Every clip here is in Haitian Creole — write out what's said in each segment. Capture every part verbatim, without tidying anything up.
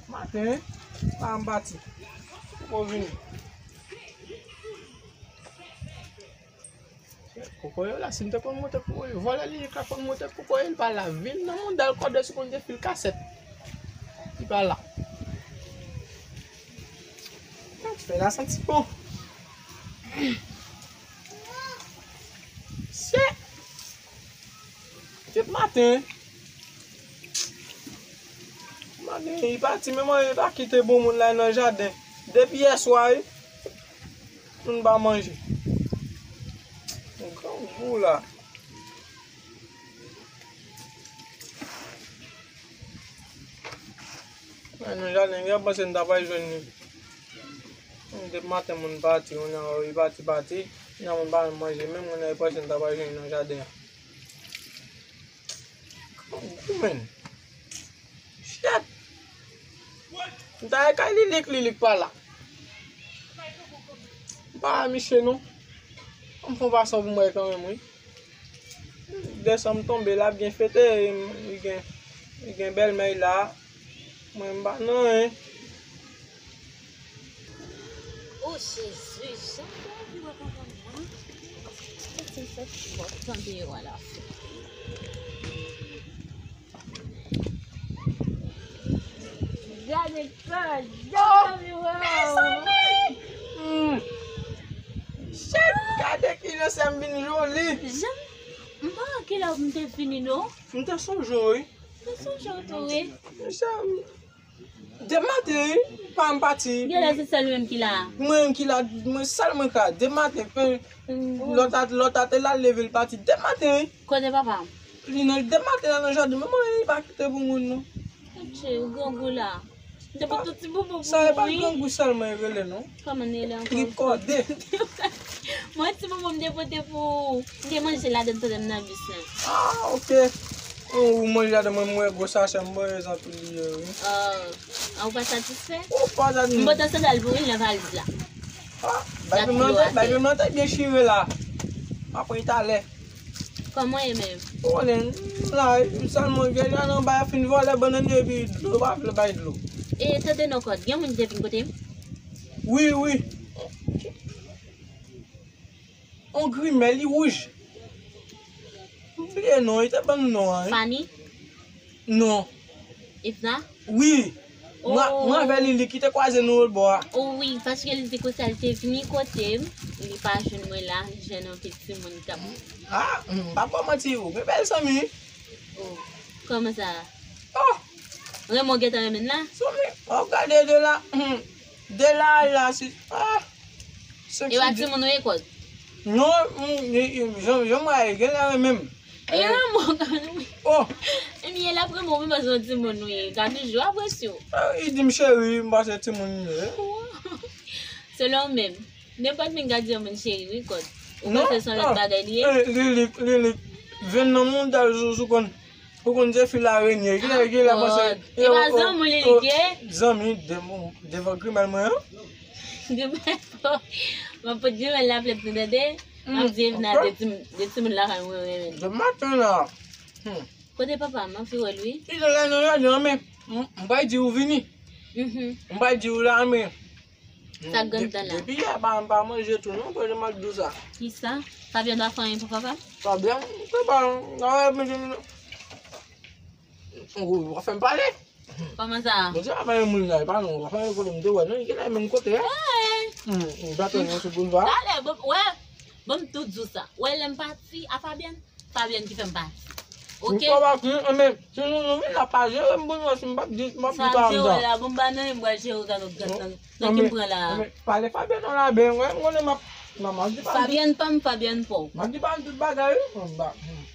Maten, pa m pati. Poko vini. Kokoye la, si m te konn monte kokoye, vòlè li ka konn monte kokoye, li pa la. Vin nan mouda l kòde si konn te fil kasèt. Li pa la. Fè la santi bon. Shit! Depi maten. Maten, li pati, men mwen, li pa kite bon moun la nan jaden. Depi yè swa, wi. Moun pa manje. Yon grangou la. Ay, nan jaden, gen panse n ta pral jwenn li. Depi maten, moun pati, kounye a, wi, pati, pati. Kounye a, moun pa menm manje, menm kounye a, li panse n ta pral jwenn li nan jaden an. Grangou, menn. Shit! M ta ye kay Lilik, Lilik pa la. M pa wè misye non. Fò m fè yon pasan pou m wè kanmenm, wi. Desanm tonbe, l ap gen fete, li gen, li gen bèlmè l la. Mwen, m pa nan anyen. O Jezi, jan m te anvi wè kanmenm mwen. Sa ti fè ti bò tan deyò a la fen. Gade kòd, gade viwo. Mezanmi! Hmm. Shit, gade ki jan sè m vin joli. Jan m pa wè kilè m te fini non. M te sonje w, wi. M te sonje w tou, wi. Mezanmi. Depi maten, wi, pa m pati. Genlè se sèl mwen menm ki la. Mwen menm ki la, mwen sèl mwen ka. Depi maten, pe, lòt a, lòt a te la leve l pati. Depi maten, wi. Kote papa m? Li nan, depi maten la nan jaden, men mwen li pa kite pou moun non. Adje, ou grangou la. M te pote ti bobo pou ou, wi. Sa e pa grangou sèlman e rele non. Kòman n rele ankò? Tripòde. Mwen ti bobo m te pote pou ou. M te manje ladann pandan m nan bis lan. Ah, ok. Ou manje ladann mwen, m wè gwo sachè m voye zanpil li ye, wi. Ah, ou pa satisfè? Ou pa satisfè. M pote sandal pou ou nan valiz la. Ah, bay pou m nan tèt, bay pou m nan tèt byen chire la. M ap pran talè. Kòman w ye menm? Ou konnen, m la, m sèlman vye jan nan bay fin vòlè bannann yo epi dlo pa vle bay dlo. E tande non kòd, gen moun ki te vin kote m? Wi, wi. On grimè, li wouj. M bliye non, li te ban m non an, wi. Fanny? Non. Evna? Wi. Mwen, mwen avè li, li ki te kwaze nou lòt bò a. O wi, paske li di konsa, li te vini kote m, li pa jwenn mwen la, li jwenn anpil timoun k ap. Ah, m pa ba w manti, ou gen bèl zanmi. Oh, kòman sa? Oh! Renmen w gentan renmen l la? Zanmi, w ap gade de la, hmm, de la, la, si, ah! E pa timoun ou ye kòd? Non, hmm, jan, jan m wè a, genlè renmen m. E renmen w kanmenm wi. Oh! Ebyen, l ap renmen w wi, paske se yon timoun wi, l ka toujou apresye w. Ah, li di m cheri, m panse timoun li ye. Selon w menm, nenpòt moun ka di yon moun cheri wi, kòd. Ou panse se yon lòt bagay li ye? Eh, Lilik, Lilik, venn nan mouda l sou, sou kòn. Ou konn se fi larenye. Kilè, kilè panse. E pa zanmi li, li ye? Zanmi, devan grimèl mwen an. Grimèl, mwen pot grimèl la plent nou tande. M ap di Evna de ti, de timoun lakay mwen renmen. Demen maten la. Hmm. Kote papa m? M ap fi wè l wi. Li te la nan radyo an, men m, m pa di ou vini. Mhm. M pa di ou la, men Sa k gen anndan la? Depi yè pa, m pa manje tou non, kote m ap di w sa. Kisa? Fabian pa fè anyen pou papa? Fabian, se pa, nan wè, men, w ap fè m pale. Kòman sa? Bon, se pa pale moun la, e pa non, w ap fè m pale, m te wè non, li gen la menm kote a. Hey! Hmm, m gate yon sou boulva. Talè, bon, wè, bon, m tou di w sa. Wè, lè m pati a Fabian, Fabian ki fè m pati. Oke? M pa pati, men, si nou, nou vin la pa jere m pou nou wè si m p ap di, m ap di pa m sa. Sa jere la, bon, m pa nan, m pral jere w nan, nan, nan ki m pran la. Pale Fabian non la, ben, wè, m konnen m ap, m ap, m ap di pa m. Fabian pa m, Fabian pa w. M ap di pa m tout bagay, wi. M pa, hmm.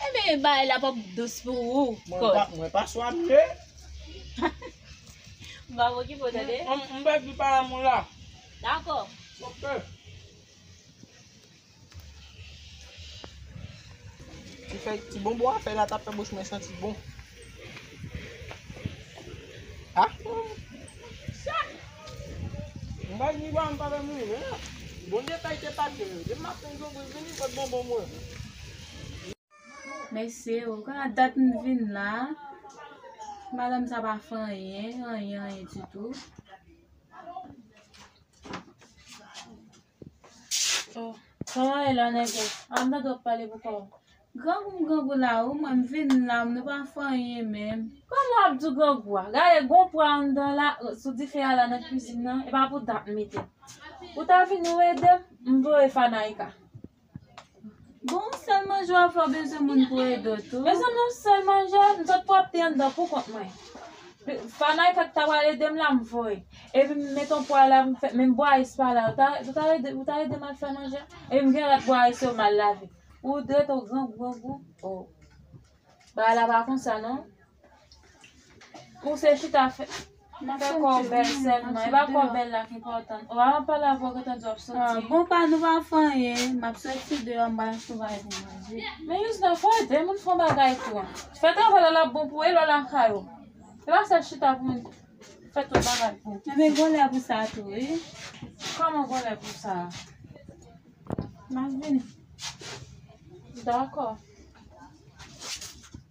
Enben, bagay la p ap dous pou ou, Kòd. Mwen pa, mwen pa swa m ye. M pa okipe w, tande? M, m, m pèdi pa lanmou la. Dakò. Oke. Ti fè, ti bonbon a fè la t ap fè bouch mwen santi bon. Ah. M pa di pa m pa fè moun, men Bondye fè te pase. Demen maten, m vini pot bonbon mwen. Mesye, ou konnen dat m vin la. Madanm sa pa fè anyen, anyen, anyen ditou. Oh, kòman e la, nèg yo? A, m tande w ap pale pou kò w. Grangou m grangou la, wi, mwen, m vin la, nou pa fè anyen menm. Kòman w ap di grangou a? Gade, gon pwa anndan la, sou dife a la nan kwizin nan, e pa pou dat m mete. Ou ta vini ou ede m, m voye Fanaika. Bon, sèl manje w ap fè, w bezwen moun pou ede w tou. Mezanmi, yon sèl manje, m sot pwòpte anndan pou kont mwen. Fanaika k ta pral ede m la, m voye. Epi m met yon pwa la, m fè, men bwa isi pa la. Ou ta, ou ta ede, ou ta ede m al fè manje. Epi m gen lòt bwa isi yo m al lave. Ou dwe tou grangou, grangou. Oh. Bagay la pa konsa, non. Ou se chita fè, fè kò w bèl sèlman. E pa kò w bèl la ki enpòtan. Ou pa pale avè w gentan di w ap soti. Ah, bon, pa nou pa fè anyen. M ap soti deyò, m pral fè yon bagay pou manje. Men Yuzna, fò ede moun fè yon bagay tou. Fè travay la, l ap bon pou ou, e lè w lakay ou. E pa sèl chita pou moun fè tout bagay pou ou. Enben, gon lè pou sa tou, wi. Kòman gon lè pou sa? M ap vini. Dakò.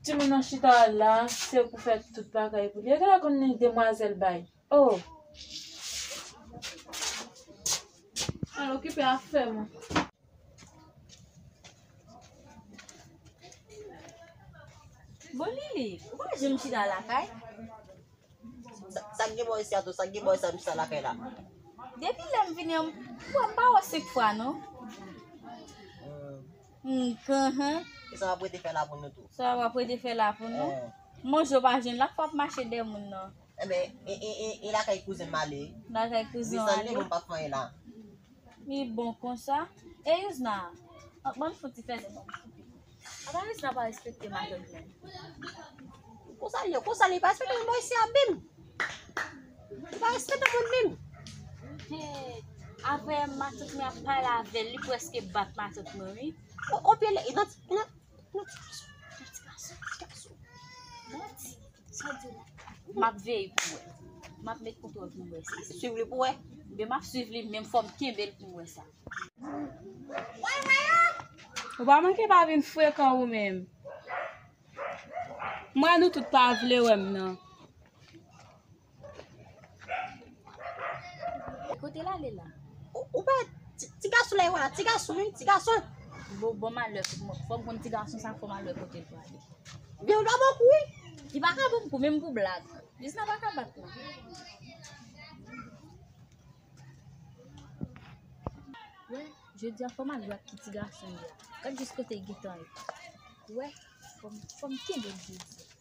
Timoun nan chita la, se pou fè tout bagay pou li. E kilè konn li demwazèl bay? Oh! Al okipe afè mwen. Bon, Lili, ou pa janm chita lakay? Sa, sa k gen bò isi a tou, sa k gen bò isi a, m chita lakay la. Depi lè m vini an, m, m pa wè senk fwa, non. Hmm. Enhen. E sa w ap rete fè la pou nou tou? Sa w ap rete fè la pou nou? Eh. Manje w pa jwenn la, fò w ap mache dèyè moun nan. Enben, e, e, e, e lakay kouzen m ale. Lakay kouzen w ale. Desann li, bon, m pa fè anyen la. Li bon konsa. E Yuzna, ban m fouti fè de bon. Apa Yuzna pa respekte matant mwen? Konsa li ye, konsa li pa respekte mwen, mwen se abim. Li pa respekte mwen menm. Hey, apre matant mwen ap pale avè l, li prèske bat matant mwen, wi. O, o pye li, nan, nan, nan ti gason, nan ti gason, ti gason. Manti. Sa w di la? M ap veye pou wè. M ap met kontwòl pou m wè sa. Swiv li pou wè. Ebyen, m ap swiv li, men fò m kenbe l pou m wè sa. Ou pa manke pa vin frekan ou menm. M wè nou tout pa vle wè m nan. Kote l ale la? Ou, ou pa ti, ti gason la, e wè, ti gason, wi, ti gason. Bon, bon malè pou mwen. Fò m konn ti gason sa, fò m al wè kote l prale. Vye w pa bon kou, wi. Li pa ka bon kou, menm pou blag. Yuzna pa ka bat mwen. Wè, jodi a fò m al wè ak ki ti gason li a. Gad jis kote l gentan ye. Wè, fò m, fò m kenbe l jodi a.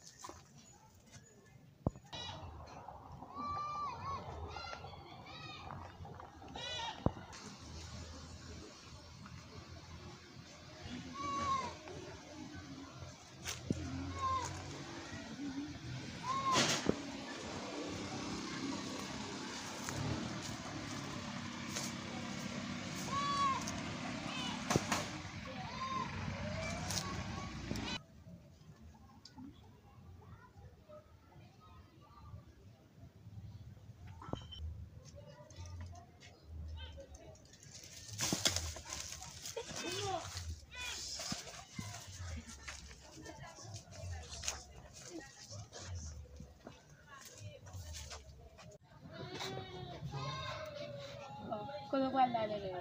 Yo pral la dèyè.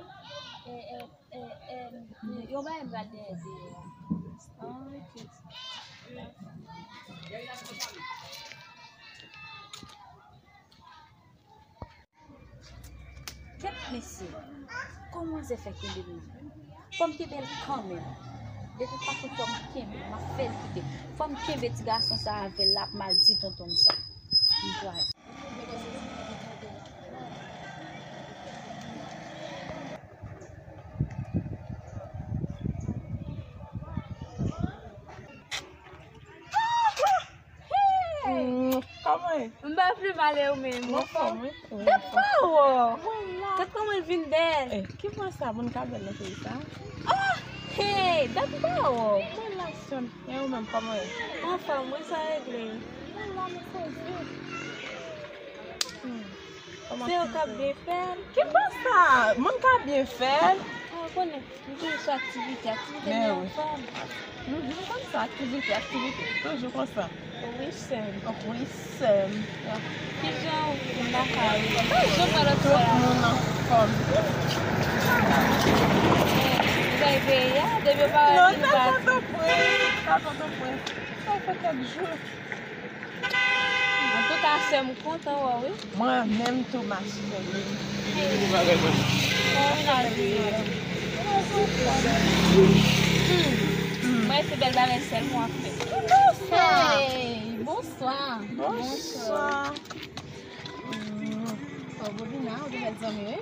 E, e, e, e, yo bay m pral dèyè, dèyè. Ah, ok. Kèt mesye, kòman se fè kenbe m? Fò m kenbe l kanmenm. De tout fason, fò m kenbe l, m ap fè l kite. Fò m kenbe ti gason sa avè l, l ap mal di tonton m sa. M pral. Mm, kòman e? M pa pi mal e ou menm? Mwen anfòm, wi. Dat m pa wè w. Mwen la. Gad kòman l vin bèl. Eh, ki vwa sa? Moun ka bèl nan peyi sa? Ah! Hey, dat m pa wè w. Mwen la, sè m. E ou menm, kòman e? Anfòm, wi, sa regle. Mwen la, mwen sezi. Hmm. Se yo k ap byen fè l. Ki konsa? Moun ka byen fè l. Ah, ou konnen, m toujou sou aktivite, aktivite byen anfòm. Mhm, m konn sa, aktivite, aktivite. Toujou konsa. Wi, sè m. Wi, sè m. Ki jan ou lakay ou? Tout moun anfòm. Ou bay peyi a, depi yo pa wè nou pa. Sa Pòtoprens, sa Pòtoprens. Sa fè kèk jou. Antouka, sè m, m kontan wè w, wi. Mwen menm tou, ma cheri. Kòman mennaj ou ye? Hmm. Mwen, se bèl bagay sèlman w ap fè. Ki bò sa? Hey, bonswa. Bonswa. Hmm. Oh, Bobina, ou gen bèl zanmi, wi?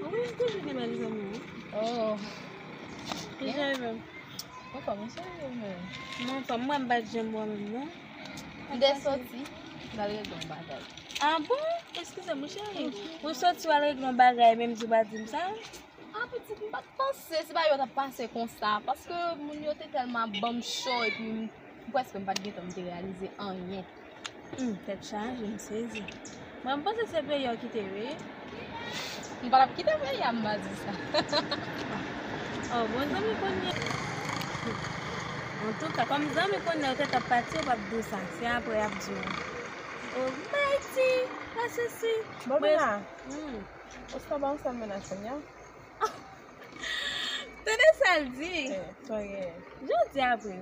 Wi, m toujou gen bèl zanmi, wi. Oh. Ki jan ou menm? Mwen anfòm, mwen cheri, ou menm? Mwen anfòm, mwen m pa t janm wè w menm, non. M te soti, m al regle yon bagay. Ah bon? Eskize m, wi, cheri. Ou soti w al regle yon bagay, menm di w pa di m sa? Ah, pitit, m pa t panse, se pa yo t ap pase konsa, paske moun yo te tèlman ap ban m cho, epi m, prèske m pa t gentan, m te reyalize anyen. Hmm, tèt chaje, m sezi. Mwen, m panse se peyi a w kite, wi. M pa t ap kite peyi a, m pa di sa. Oh, bon, zanmi, kounye a. Antouka, kòm zanmi kounye a, yo te t ap pati, yo p ap di w sa. Se apre y ap di w. Oh, Mayti, pa sesi. Bobina. Hmm. Ou sa ba ansanm mennaj kounye a? Tande sa l di. Eh, sa gen. Jodi a vre.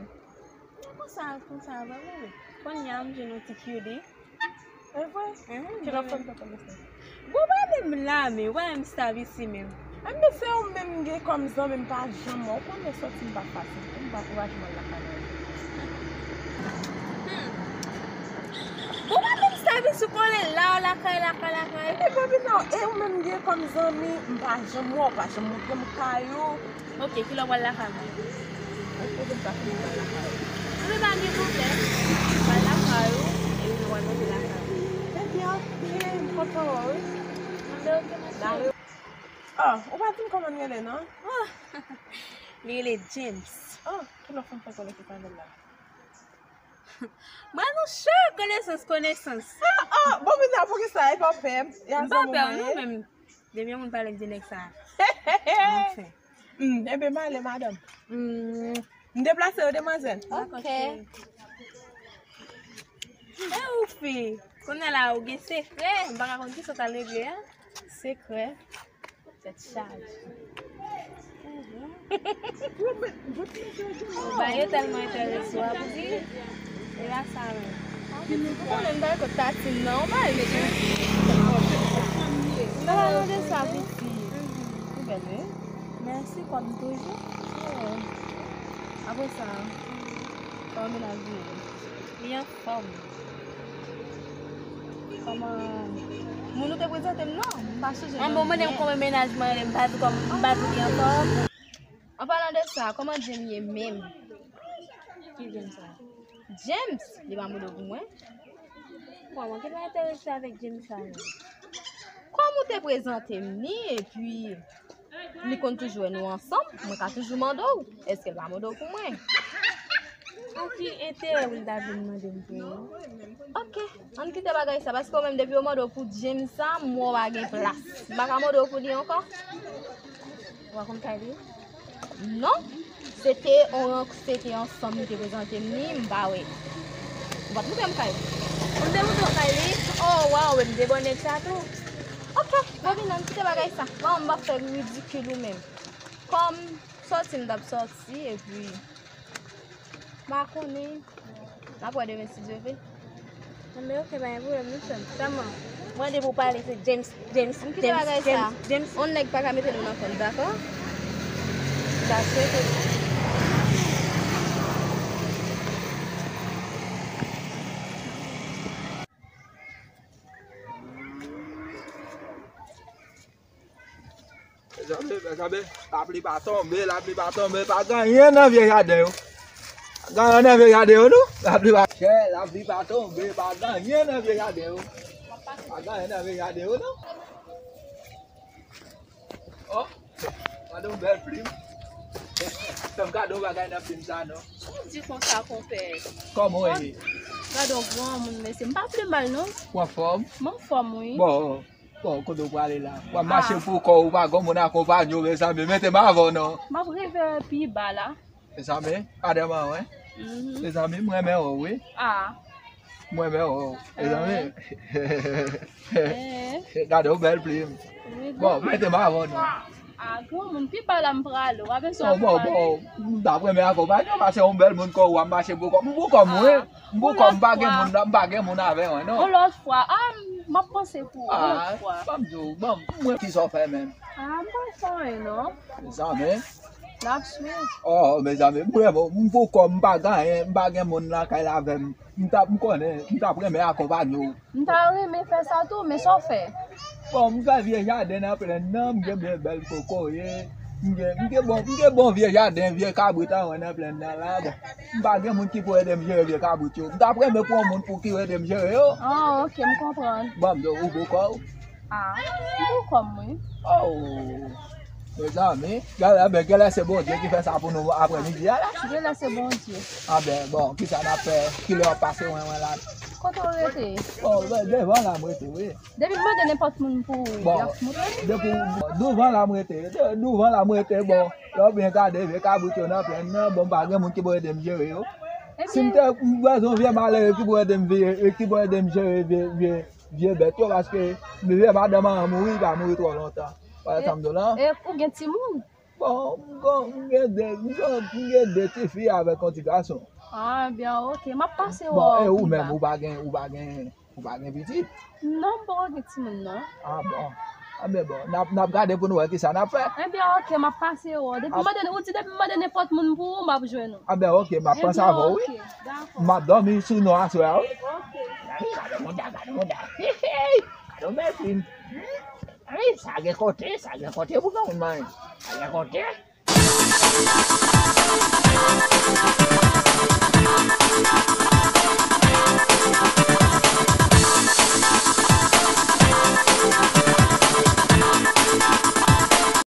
Konsa, konsa, vrèman, wi. Kounye a, m jwenn yon ti cutie. E vre? Ki lè w fè m fè konesans? Bon, w pa menm la, men, w pa menm stab isi menm. Enben, se ou menm m gen kòm zanmi, m pa janm wè w. Ou konnen sòti m pa fasil. M pa kouraj m al lakay mwen. Hmm. Bon, w pa menm stab isi, ou konnen la, lakay, lakay, lakay. Enben, Bobina, e ou menm m gen kòm zanmi, m pa janm wè w, w pa janm montre m kay ou. Ok, kilè w pral lakay mwen? Ou konnen m pa fini pral lakay ou. Anben, pa gen pwoblèm. M pral lakay ou, epi nou pral monte lakay ou. Ebyen, ok, m kontan wè w, wi. Anben, ok, ma chérie. Oh, ou pa di m kòman l rele, non? Oh, li rele James. Oh, kilè w fè m fè konesans avè l la? Mwen nou cho, konesans, konesans. Ah, oh, bon, Bobina, poukisa? E pa w pè m? M pa pè w, non, men depi yon moun pale m di nèg sa. Anfen. Hmm, enben, m ale, madanm. Hmm. M deplase yo, demwazèl. Ok. E ou fi, kounye a la ou gen sekrè, m pa ka konn kisa w t al regle a. Sekrè? Tèt chaje. Bagay yo tèlman enterese w ap di. E pa sa menm. Ou konnen m pa ekot Tatin nan, ou pa ekot. M pa mande sa, pitit. Ou bèl, wi. Mèsi, kòm toujou. Oh. Apre sa, kòman mennaj ou ye? Li anfòm. Kòman moun ou te prezante m nan? M pa sonje non. An bon, mande m kòman mennaj mwen ye, m pa di kòm, m pa di li anfòm. An palan de sa, kòman James ye menm? Ki James sa? James, li pa mande w pou mwen. Kòman, ki pa enterese avèk James sa menm? Kòm ou te prezante m li, epi li konn toujou wè nou ansanm, mwen ka toujou mande w, èske l pa mande w pou mwen? An ki enterè ou ta vin mande m pou ou? Ok, ann kite bagay sa, paske ou menm depi yo mande w pou James sa, m wè w pa gen plas. M pa ka mande w pou li ankò. Ou pa konn kay li? Non, se te on, se te ansanm li te prezante m li, m pa wè. Ou pa t montre m kay li? M te montre w kay li? Oh, waw, m te bon nèg sa tou. Ok, Bobina, m kite bagay sa. Bon, m p ap fè ridikil ou menm. Kòm sòti m t ap sòti, epi m pa konnen. N ap wè demen si Dye vle. Nan men oke, pa gen pwoblèm, nou fè m. Kòman? Mwen de pou pale se James, James, James, James, James. On nèg pa ka mete nou nan kont, dakò? Sa se ke Mezanmi, mezanmi, lapli pa tonbe, lapli pa tonbe, pa gen anyen nan vye jaden yo. Pa gen anyen nan vye jaden yo, non. Lapli pa, chè, lapli pa tonbe, pa gen anyen nan vye jaden yo. Pa gen anyen nan vye jaden yo, non. Oh, gade yon bèl plim. Fè m gade yon bagay nan plim sa, non. Ou di konsa, konpè. Kòman w ye? Gade yon granmoun, mesye. M pa pi mal, non. Ou anfòm? M anfòm, wi. Bon. Bon, kote w prale la? W ap mache pou kò w, ou pa gen moun akonpanye w, mezanmi. Mete m avè w non. M ap rive pi ba la. Mezanmi, pa dèman, wi. Mhm. Mezanmi, m renmen w, wi. Ah. M renmen w, mezanmi. Eh. Gade yon bèl plim. Wi, bon, mete m avè w non. Ah, granmoun, pi ba la m prale. W ap bezwen pale. Bon, bon, m t ap renmen akonpanye w, paske yon bèl moun kò w ap mache pou kò. M pou kò m, wi. M pou kò m pa gen moun, m pa gen moun avè mwen, non. Yon lòt fwa. Ah, m ap panse pou ou, yon lòt fwa. Ah, ban m di w, ban m, mwen ki sa w fè menm? Ah, m pa fè anyen, non. Mezanmi. N ap swiv. Oh, mezanmi, m vrèman, m pou kò m, m pa gen anyen, m pa gen moun lakay la avè m. M t ap, m konnen, m t ap renmen akonpanye w. M ta renmen fè sa tou, men sa w fè? Bon, m fè vye jaden nan plèn nan, m gen byen bèl kokoye, m gen, m gen bon, m gen bon vye jaden, vye kabrit an mwen nan plèn nan la. Bon, m pa gen moun ki pou ede m jere vye kabrit yo. M t ap renmen pou yon moun pou ki ede m jere yo. Ah, ok, m konprann. Bon, m di w, ou pou kò w? Ah, m pou kò m, wi. Oh, mezanmi, genlè, ben, genlè se Bondye ki fè sa pou nou aprè midi a la. Genlè se Bondye. Ah ben, bon, kisa n ap fè? Kilè w ap pase mwen, mwen la? Kote w rete? Bon, ben, devan la m rete, wi. Depi m mande nenpòt moun pou ou, y ap montre. Bon, depi w, douvan la m rete, de-, douvan la m rete, bon, lè w byen gade, vye kabrit yo nan plèn nan, bon, m pa gen moun ki pou ede m jere yo. Si m te bezwen vye malere ki pou ede m vye, ki pou ede m jere vye, vye, vye bèt yo, paske vye madanm an mouri, li pa mouri twò lontan. Ou wè sa m di w la? E, e ou gen timoun? Bon, m gon, m gen de, m gon, m gen de tifi avèk yon ti gason. Ah, byen, ok. M ap pase wè w. Bon, e ou menm, ou pa gen, ou pa gen, ou pa gen pitit? Non, m poko gen timoun, non. Ah, bon. Ah, ben, bon. N ap, n ap gade pou nou wè kisa n ap fè. Ebyen, ok, m ap pase wè w. Depi m mande, ou di depi m mande nenpòt moun pou ou, m ap jwenn ou. Ah, ben, ok, m ap panse avè w, wi. Ebyen, ok, dakò. M ap dòmi sou non aswè a, wi. Ok. Gade, gade mouda, gade mouda. Hey, hey. Gade yon bèl fi. Hmm? Ay, sa gen kote, sa gen kote pou granmoun manyen. Sa gen kote.